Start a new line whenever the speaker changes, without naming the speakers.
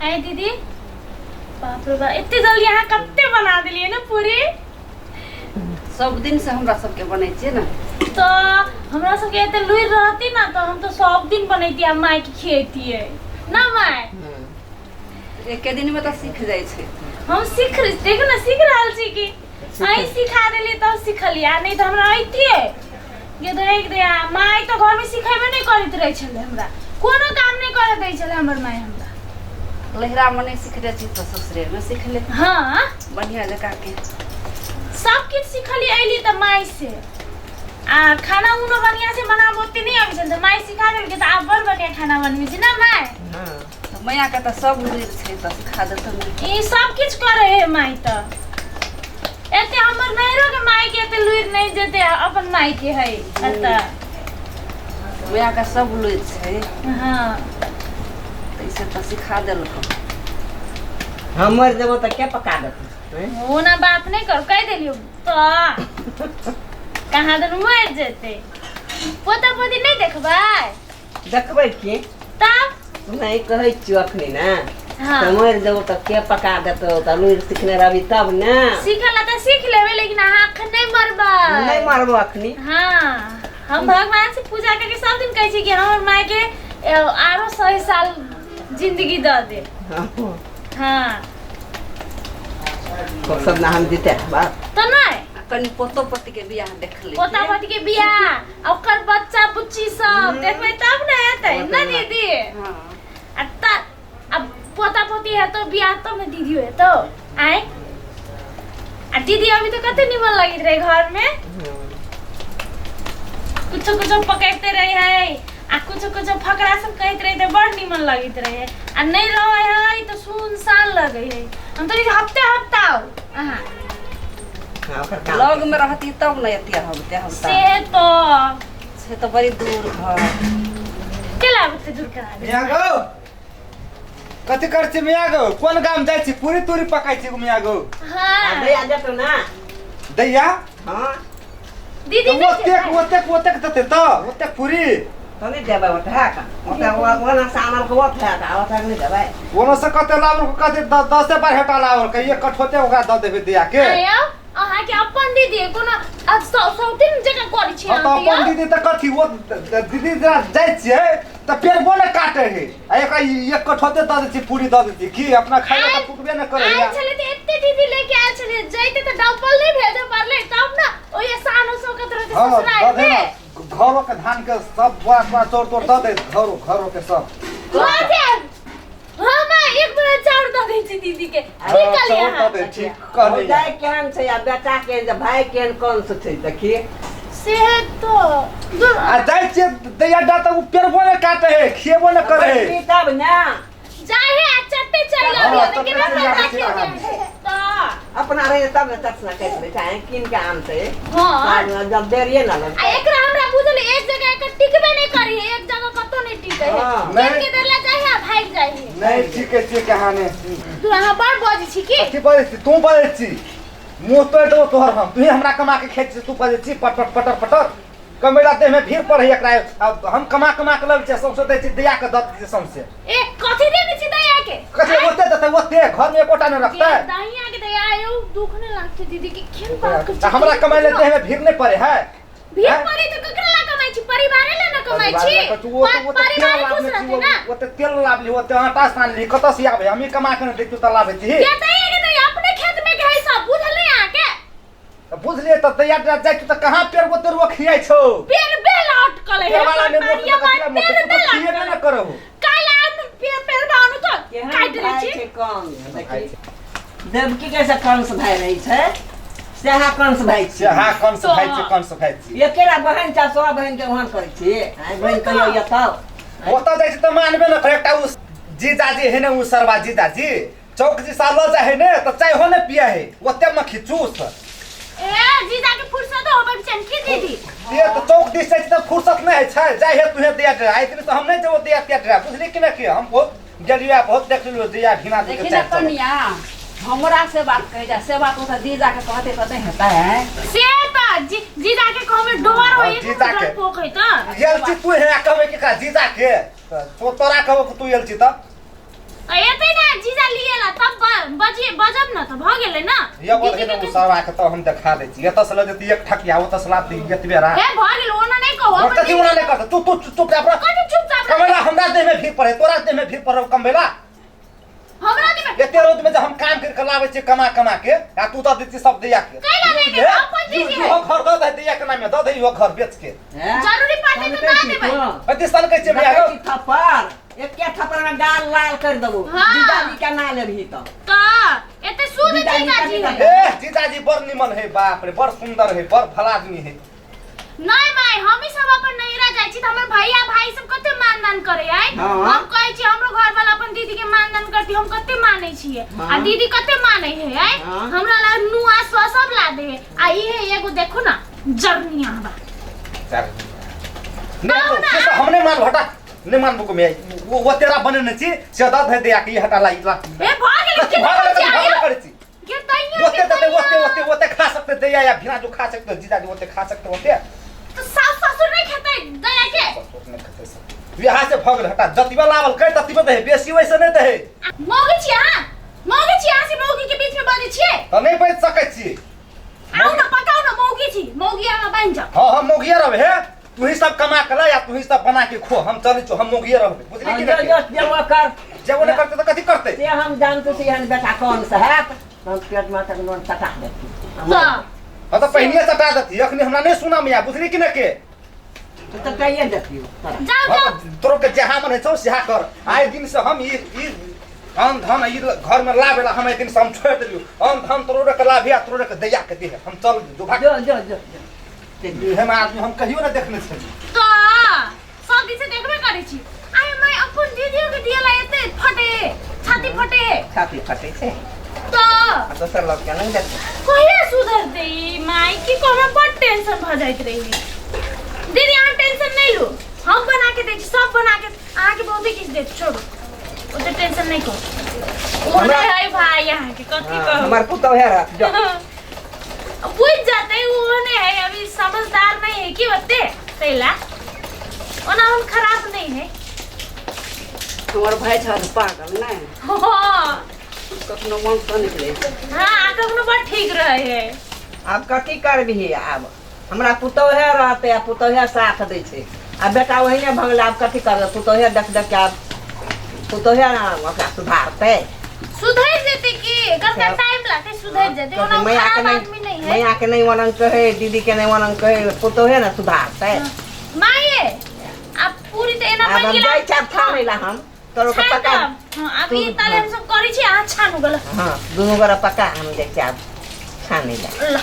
आय दीदी, बाप रे बाप, एते जल्दी अहाँ कते बना देलियै ने पूरी।
सब दिन से हमरा सबके बनै छियै ने।
तऽ हमरा सबके एते लुरि रहती ना तऽ हम तऽ सब दिन बनैतियै आ माय के खियैतियै ना माय।
एके दिन में तऽ सीख जाइ छै।
हम सीख, देख ने, सीख रहल छी कि अहीं सिखा देलियै तब सिखलियै, आ नहि तऽ हमरा अइतियै ये देख दे। आ माय तऽ घरमे सिखेबे नहि करैत रहै छलै, हमरा कोनो काम नहि करऽ दै छलै हमर माय हमरा।
लहिरा में नहीं सीखले छी तऽ ससुरे में सीख ले।
हाँ,
बढ़िया जकाँ के
सब किछु सिखलियै अयली तऽ माय से। आ खाना उनो बढ़िया से बनाबऽ ओते नहि अबै छलै तऽ माय सिखा देलकै, तऽ आब बड़ बढ़िया खाना बनबै छी ना माय।
हाँ।
तऽ मैया के तऽ सब लुरि छै तऽ सिखा देतौ ने।
ई सब किछु करै है माय तऽ। एते हमर नैहरो के माय के एते लुरि नहि जेते अपन माय के है एतऽ।
मैया के सब लुरि छै।
हाँ।
तऽ से तऽ सिखा देलकौ।
हम मरि जेबो तऽ के पका देतै? हैं?
ओना बात नहि कर, कहि देलियौ तऽ कहाँ दन मरि जेतै। पोता पोती नहि देखबै?
देखबै की।
तब
नहि कहै छियौ अखनी ने।
हाँ।
तऽ मरि जेबो तऽ के पका देतौ? तऽ लुरि सिखने रहबी तब ने।
सीखल तऽ सीख लेबै, लेकिन अहाँ अखन नहि मरबै।
नहि मरबो अखनी।
हाँ, हम भगवान से पूजा करके सब दिन कहै छी कि हमर माय के आरो 100 साल जिंदगी दऽ दे। हाँ।
सब ना हम जीते बाप
तऽ नहि
कनि पोतो पोती के बियाह देख ले।
पोता पोती के बियाह आ ओकर बच्चा बुच्ची सब देखबै तब ने हेतै ने दीदी।
हाँ।
आ त अब पोता पोती हेतौ बियाह तब ने दीदी हेतौ। आय आ दीदी अभी तो कते निमन लगैत रहे घर में, कुछो कुछो पकड़ते रहे है आ कुछो कुछो फकरा सब कहैत रहे तऽ बड़ निमन लगैत रहे। आ नहीं रहे है तऽ सुनसान लगे है। हम तो हफ्ते हफ्ता आउ अहाँ।
हाँ, ओकर काम।
लग में रहती तब ने एते हफ्ते हफ्ता।
से तो
से तो बड़ी दूर घर
केला ओते दूर करा दे।
मिया गो, कथी करै छी मिया गो? कोन गाम जाइ छी? पूरी तूरी पकाइ छी मिया गो?
हाँ।
आ दैया जेतौ ना।
दैया?
हाँ।
दीदी
तऽ
नहि
ओतेक
जेतै।
ओतेक ओतेक देतै तऽ ओतेक पूरी
तऽ नहि देबै ओतहा का, ओतहा ओना सानल के ओतहा का, ओतहा नहि देबै।
ओनो से कते लाबल, कते दसे बारह टा लाबल के एक कठोते ओकरा दऽ देबै दैया के।
आयो, अहाँके अपन दीदी कोनो सौतिन जकाँ करै छी?
हाँ, तऽ
अहाँ
अपन दीदी तऽ कथी? ओ दीदी जेना जाइ छियै तऽ पेड़बो ने काटे है, आ एकरा एक कठोते दऽ दै छियै, पूरी दऽ दै छियै की अपना खाइ लए तऽ पुकबे ने करै।
आयल छलै तऽ एते दीदी लेके आयल छलै, जैते तऽ डबल नहि भेजऽ पड़लै तब ने ओहि सानो शौकत रहतै।
हाँ,
ससुराल
दऽ दे
में
ने घरो के धान के सब बोरा तोरा तोड़ तोड़ दऽ दे, घरो घरो के सब
लऽ जायब हम। एक बेर चाउर दऽ दै छी दीदी के। ठीक कहलियै
चाउर दऽ
अहाँ।
दे, ठीक कहलियै।
भौजाइ केहन छै आ बेटा केहन छै, भाय केहन कंस छै, देखी।
से तो
आ जाइ छियै दैया डा तऽ ओ पेड़बो ने काटे है, खिएबो ने करे है।
बैठबी तब ने।
जाहे आ चट्टे चलि
हाँ,
अबियै,
चट्टे
केना
चलि आबै छी
राखि
अहाँ।
तऽ
अपना रहे तब ने चटना काटि लै छै, कीन के आनतै।
हाँ।
जब देरिये ना
आ
लगतै।
एकरा हमरा बुझल एक जगह एकर टिकबे नहि करी है, एक जगह कतौ नहि टिकै है।
हाँ।
नहि।
केन के देर ला जाइ है आ भागि जाइ है।
नहि, ठीक है छियै कहानी।
तू अहाँ बड़ बजै छी की?
कथी बजै छी? तू बजै छी, मुँह तोड़ि देबो तोहर हम। तूही हमरा कमा के खाइ छी, तू बजै छी पट पट पटर पटर। कमेला देह में भीड़ पड़ै एकरा। आब हम कमा कमा के लबै छियै, सौंसे दै छियै दैया के, दऽ दै छियै सौंसे।
ए, कथी देने छी दैया के?
कथी ओते देतै? ओते घर में एकोटा नहि रखतै।
दैया के दैया आयो दुख नहि लागतै दीदी के? केहन बात करै छी?
तऽ हमरा कमाइ ले देह में भीड़ नहि पड़ै है?
भीड़
हैं?
पड़े तऽ ककरा ला कमाइ छी? परिवारे ला ना कमाइ छी?
परिवार लए कऽ ओ तऽ तेल
परिवारे खुश
लाबने
रहतै
छी,
ना।
ओते तेल लाबली, ओते आटा सानली, कतऽ से आबै? हमही कमा के नहि दै छियौ तऽ लाबै छी।
के दैया के दैया अपने खेत में के है सब, बुझल नहीं अहाँके?
तऽ बुझलियै तऽ दैया जाइ छियौ तऽ कहाँ पेड़बो तेड़बो खियाइ छौ?
पेड़ बेल अटकल है।
पेड़वाला नहि मोट
मारिया
तऽ कथी लए मोट?
पेड़
तू तऽ
बेल
खिएबे
अटकल
ने करहु।
काल्हि आब पेड़ पेड़ बानु तऽ
केहन
काटि दै
भाय
छी।
छै कंस, देखी। देवकी कैसे कंस भाय रहै छै, सएह कंस भाय छै।
से हाँ, कंस भाइ छी, कंस भाइ छी।
एकेटा बहन छै, सौ बहन के ओहन करै छी? आँय बहन, कहियो एतौ
ओतऽ जाइ छै तऽ मानबे ने करे। एकटा उ जीजाजी है ने, उ सरवा जीजाजी चौक दिशा लऽ जाइ है ने तऽ चाय ने पिया है, ओते मक्खी चूस।
ए जीजा के फुर्सत होबे के चाही की दीदी?
से तऽ चौक दिस जाइ छै तऽ फुर्सत नहि होइ छै। जाइ है तुहे दिया डरा आइ दिन से हम नहि जेबो दिया तिया डरा, बुझली कि नहि? कि हम बहुत गेलियै, बहुत देख लेलियै दिया घिना
देखी ने कनिया, हमरा से बात कही जा से बात ओतऽ जीजा के कहते तऽ नहि हेतै।
से तऽ जीजा के कहबै डर होई।
जीजा के।
पोक है तऽ
एलची तू है कहबै कि का जीजा के? तो तोरा कहबो कि तू एलची तऽ
एतै ना। बजिए बजब न त भ गेलै न।
ये बोल
दीदी
के
के
उ सरवा के तो हम देखा दै छी, एतऽ से लऽ जेती एक ठकिया, ओतऽ से लाद दी एतबे रा।
हे भ गेल, ओना नहीं कहू।
और कथी ओना नहीं करत? तू तू चुप रह।
कथी चुपचाप रह?
कमेला हमरा देह में भीड़ पड़े, तोरा देह में भीड़ पड़े कमेला।
हमरा देह में
एते रौद में जे हम काम कर के लाबै छियै कमा कमा के, आ तू दऽ दै छी सब दैया के।
कैला नहि देबै? अपन चीज है।
इहो घर दऽ दे दैया के नामे, दऽ दे इहो घर बेच के।
जरूरी पड़तै तऽ दऽ देबै।
कथी सन कहै छियै भैया?
थप्पड़ एके थप्पड़ में गाल लाल कर देबो।
हाँ।
जीजाजी के ना लेबही तऽ
का एते शुद्ध
जीजाजी
जीजाजी
का
है।
ए जीजाजी बड़ निमन है, बाप रे बड़ सुंदर है, बड़ भला आदमी है।
नहीं माय, हम ही सब अपन नैहरा जाइ छी त हमर भैया भाई सब कते मानदान करे आय।
हाँ।
हम कहै छी हमरो घर वाला अपन दीदी के मानदान करती, हम कते मानै छियै।
हाँ।
आ दीदी कते मानै है आय।
हाँ।
हमरा ला नुआ सुआ सब ला दे है। आ ई है एगो देखो ना जरनिया बा।
चल। नहीं, तो से तो हमने मान हटा नहीं मानबो को मैं वो तेरा बने नहीं छी से दऽ दे दे के ई हटा ला ई ला।
ए भ गेल
कथी
के
भऽ गेलै, कथी भऽ गेलै करै छी?
के तैया
ओते
के
देतै, ओते
तैया।
ओते ओते खा सकते दैया या भिना जो खा सकते जीजाजी ओते खा सकते ओते।
तो सास ससुर नहीं खेतै दया के?
ससुर नहीं खेतै सब। यहाँ से भऽ गेल हटा, जतिबा लावल कर ततिबा दहे, बेसी वैसे नहीं दहे।
मौगी छी अहाँ, मौगी छी अहाँ से मौगी के बीच में बजै छियै?
तऽ नहीं बचि सकै छी।
आउ न पकाउ न, मौगी छी, मौगी अहाँ बनि जाउ।
हाँ हम मौगिए रहबै हे, तू ही सब कमा के ला या तू ही सब बना के खो, हम चलै छौ, हम मौगिए रहबै, बुझली कि
जो
नहीं?
जो जेबो कर।
जेबो नहीं करतै तऽ कथी करतै?
से हम जानते छी एहन बेटा कौन से हैत, हम पेट में तक नोन सटा देती।
तऽ
हाँ तऽ पहिने सटा देती, अखनी हमरा नहीं सुना में, बुझली कि नहीं के?
तो कहिए देती।
जाउ
हाँ,
जाउ।
तऽ तोरो के जहाँ मन होइ छौ सेहा कर। आइ दिन से हम ई ई अन्न धन ई घर में लाबे ला हम एहि दिन से हम छोड़ि देलियौ। अन्न धन तोरो के लाभी आ तोरो के दैया के दिहे, हम चल जो भाग।
जो जो जो जो।
एहन आदमी हम कहियो नहि देखने छलियै।
तऽ सब दिन से देखबे करै छी। आइ मैं अपन दीदियो के दियला एते फटे, छाती फटे।
छाती फटे छै।
तऽ
आ दोसर लोग के नहीं देते।
कहिया सुधरतै ई माय? की कहब, बड़ टेंशन भऽ जाइत रही। दीदी अहाँ टेंशन नहीं लू, हम बना के दै छी, सब बना के अहाँके बहुते किछु देत, छोड़ू ओते टेंशन नहीं करू। ओ
हमरा-
नहीं है भाई अहाँके कथी कहू।
हमर पुतौह है रहत जो।
बुझ जाते वो नहीं है, अभी समझदार नहीं है कि ओते तैला ओना हम खराब नहीं है।
हमर भाई छल पागल नहीं।
हाँ।
कखनो मन से निकले।
हाँ कखनो बड़ ठीक रहे है।
आब कथी करबिही, आब हमरा पुतौहे रहते आ पुतौहे साथ दै छै, आ बेटा ओहिने भगलै, आब कथी करबै? पुतौहे देख देख के आब पुतौहे ने ओकरा सुधारतै।
सुधर जेतै की, कते टाइम लागतै सुधर जेतै, ओना
मैया के
खराब
नहीं
आदमी नहीं है।
मैया के नहीं ओनंग कहै, दीदी के नहीं ओनंग कहै, पुतौहे ने सुधारतै।
माये आब पूरी तऽ एना
आब
बनि
हम
गेल।
जाइ छी आब छानै ला, हम तोरो के
छानि
पका।
देब। हाँ, आब ई ताले हम सब करै छी, अहाँ छानू गेल।
हाँ दुनू गोरा पका, हम जाइ छी आब छानै ला।
ल।